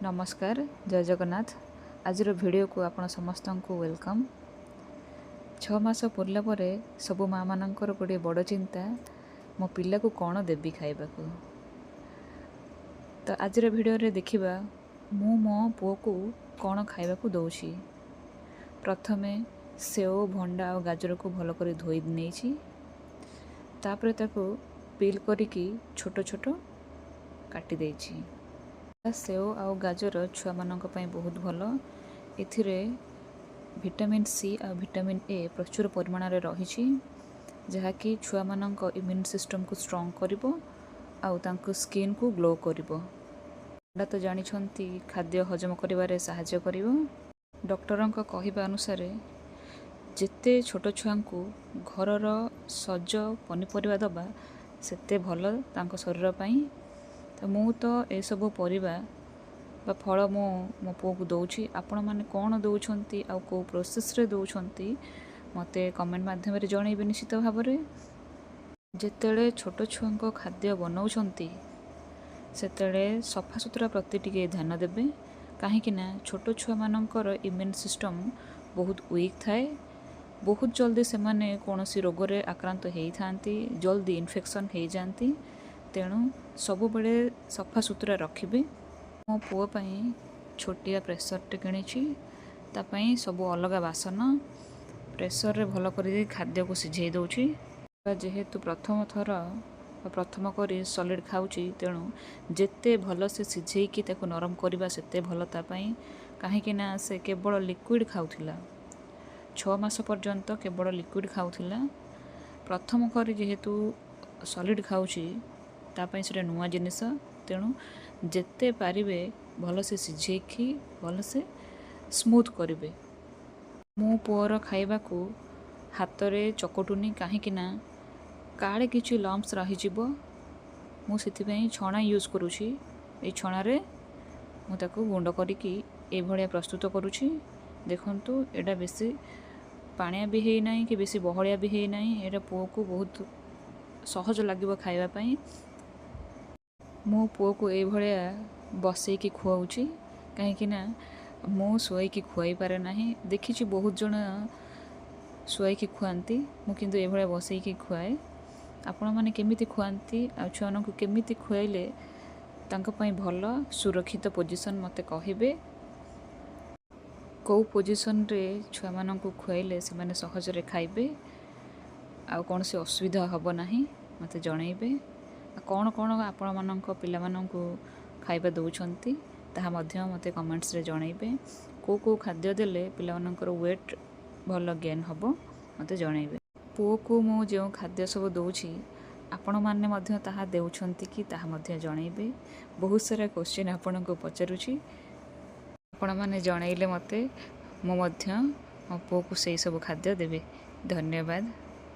ନମସ୍କାର, ଜୟ ଜଗନ୍ନାଥ। ଆଜିର ଭିଡ଼ିଓକୁ ଆପଣ ସମସ୍ତଙ୍କୁ welcome. 6 ମାସ ପୂରିଲା ପରେ ସବୁ ମାଆମାନଙ୍କର ଗୋଟିଏ ବଡ଼ ଚିନ୍ତା, ମୋ ପିଲାକୁ କ'ଣ ଦେବି ଖାଇବାକୁ? ତ ଆଜିର ଭିଡ଼ିଓରେ ଦେଖିବା ମୁଁ ମୋ ପୁଅକୁ କ'ଣ ଖାଇବାକୁ ଦେଉଛି। ପ୍ରଥମେ ସେଓ, ଭଣ୍ଡା ଆଉ ଗାଜରକୁ ଭଲ କରି ଧୋଇ ନେଇଛି। ତାପରେ ତାକୁ ପିଲ୍ କରିକି ଛୋଟ ଛୋଟ କାଟି ଦେଇଛି। ସେଓ ଆଉ ଗାଜର ଛୁଆମାନଙ୍କ ପାଇଁ ବହୁତ ଭଲ। ଏଥିରେ ଭିଟାମିନ୍ ସି ଆଉ ଭିଟାମିନ୍ ଏ ପ୍ରଚୁର ପରିମାଣରେ ରହିଛି, ଯାହାକି ଛୁଆମାନଙ୍କ ଇମ୍ୟୁନ୍ ସିଷ୍ଟମକୁ ଷ୍ଟ୍ରଙ୍ଗ କରିବ ଆଉ ତାଙ୍କ ସ୍କିନ୍କୁ ଗ୍ଲୋ କରିବ। ଭଣ୍ଡା ତ ଜାଣିଛନ୍ତି, ଖାଦ୍ୟ ହଜମ କରିବାରେ ସାହାଯ୍ୟ କରିବ। ଡକ୍ଟରଙ୍କ କହିବା ଅନୁସାରେ, ଯେତେ ଛୋଟ ଛୁଆଙ୍କୁ ଘରର ସଜ ପନିପରିବା ଦେବା, ସେତେ ଭଲ ତାଙ୍କ ଶରୀର ପାଇଁ। ତ ମୁଁ ତ ଏସବୁ ପରିବା ବା ଫଳ ମୁଁ ମୋ ପୁଅକୁ ଦେଉଛି। ଆପଣମାନେ କ'ଣ ଦେଉଛନ୍ତି ଆଉ କେଉଁ ପ୍ରୋସେସ୍ରେ ଦେଉଛନ୍ତି, ମୋତେ କମେଣ୍ଟ ମାଧ୍ୟମରେ ଜଣାଇବେ ନିଶ୍ଚିତ ଭାବରେ। ଯେତେବେଳେ ଛୋଟ ଛୁଆଙ୍କ ଖାଦ୍ୟ ବନାଉଛନ୍ତି, ସେତେବେଳେ ସଫାସୁତୁରା ପ୍ରତି ଟିକେ ଧ୍ୟାନ ଦେବେ, କାହିଁକି ନା ଛୋଟ ଛୁଆମାନଙ୍କର ଇମ୍ୟୁନ୍ ସିଷ୍ଟମ୍ ବହୁତ ୱିକ୍ ଥାଏ। ବହୁତ ଜଲ୍ଦି ସେମାନେ କୌଣସି ରୋଗରେ ଆକ୍ରାନ୍ତ ହେଇଥାନ୍ତି, ଜଲ୍ଦି ଇନଫେକ୍ସନ୍ ହେଇଯାଆନ୍ତି। ତେଣୁ ସବୁବେଳେ ସଫାସୁତୁରା ରଖିବେ। ମୋ ପୁଅ ପାଇଁ ଛୋଟିଆ ପ୍ରେସରଟେ କିଣିଛି। ତା ପାଇଁ ସବୁ ଅଲଗା ବାସନ। ପ୍ରେସରରେ ଭଲ କରି ଖାଦ୍ୟକୁ ସିଝେଇ ଦେଉଛି। ଯେହେତୁ ପ୍ରଥମ ଥର ବା ପ୍ରଥମ କରି ସଲିଡ଼ ଖାଉଛି, ତେଣୁ ଯେତେ ଭଲସେ ସିଝେଇକି ତାକୁ ନରମ କରିବା, ସେତେ ଭଲ ତା ପାଇଁ। କାହିଁକି ନା ସେ କେବଳ ଲିକ୍ୱିଡ଼ ଖାଉଥିଲା। 6 ମାସ ପର୍ଯ୍ୟନ୍ତ କେବଳ ଲିକ୍ୱିଡ଼ ଖାଉଥିଲା। ପ୍ରଥମ କରି ଯେହେତୁ ସଲିଡ଼ ଖାଉଛି, ତା ପାଇଁ ସେଇଟା ନୂଆ ଜିନିଷ। ତେଣୁ ଯେତେ ପାରିବେ ଭଲସେ ସିଝେଇକି ଭଲସେ ସ୍ମୁଥ୍ କରିବେ। ମୁଁ ପୁଅର ଖାଇବାକୁ ହାତରେ ଚକଟୁନି, କାହିଁକି ନା କାଳେ କିଛି ଲମ୍ପସ୍ ରହିଯିବ। ମୁଁ ସେଥିପାଇଁ ଛଣା ୟୁଜ୍ କରୁଛି। ଏଇ ଛଣାରେ ମୁଁ ତାକୁ ଗୁଣ୍ଡ କରିକି ଏଇଭଳିଆ ପ୍ରସ୍ତୁତ କରୁଛି। ଦେଖନ୍ତୁ, ଏଇଟା ବେଶୀ ପାଣିଆ ବି ହେଇନାହିଁ କି ବେଶୀ ବହଳିଆ ବି ହେଇନାହିଁ। ଏଇଟା ପୁଅକୁ ବହୁତ ସହଜ ଲାଗିବ ଖାଇବା ପାଇଁ। ମୁଁ ପୁଅକୁ ଏଇଭଳିଆ ବସେଇକି ଖୁଆଉଛି, କାହିଁକି ନା ମୁଁ ଶୁଆଇକି ଖୁଆଇ ପାରେ ନାହିଁ। ଦେଖିଛି, ବହୁତ ଜଣ ଶୁଆଇକି ଖୁଆନ୍ତି। ମୁଁ କିନ୍ତୁ ଏଇଭଳିଆ ବସେଇକି ଖୁଆଏ। ଆପଣମାନେ କେମିତି ଖୁଆନ୍ତି ଆଉ ଛୁଆମାନଙ୍କୁ କେମିତି ଖୁଆଇଲେ ତାଙ୍କ ପାଇଁ ଭଲ ସୁରକ୍ଷିତ ପୋଜିସନ୍, ମୋତେ କହିବେ। କେଉଁ ପୋଜିସନ୍ରେ ଛୁଆମାନଙ୍କୁ ଖୁଆଇଲେ ସେମାନେ ସହଜରେ ଖାଇବେ ଆଉ କୌଣସି ଅସୁବିଧା ହେବ ନାହିଁ, ମୋତେ ଜଣାଇବେ। ଆଉ କ'ଣ କ'ଣ ଆପଣମାନଙ୍କ ପିଲାମାନଙ୍କୁ ଖାଇବା ଦେଉଛନ୍ତି, ତାହା ମଧ୍ୟ ମୋତେ କମେଣ୍ଟସରେ ଜଣାଇବେ। କେଉଁ କେଉଁ ଖାଦ୍ୟ ଦେଲେ ପିଲାମାନଙ୍କର ୱେଟ୍ ଭଲ ଗେନ୍ ହେବ, ମୋତେ ଜଣାଇବେ। ପୁଅକୁ ମୁଁ ଯେଉଁ ଖାଦ୍ୟ ସବୁ ଦେଉଛି, ଆପଣମାନେ ମଧ୍ୟ ତାହା ଦେଉଛନ୍ତି କି, ତାହା ମଧ୍ୟ ଜଣାଇବେ। ବହୁତ ସାରା କୋଶ୍ଚିନ୍ ଆପଣଙ୍କୁ ପଚାରୁଛି। ଆପଣମାନେ ଜଣାଇଲେ ମୋତେ, ମୁଁ ମଧ୍ୟ ମୋ ପୁଅକୁ ସେଇ ସବୁ ଖାଦ୍ୟ ଦେବି। ଧନ୍ୟବାଦ।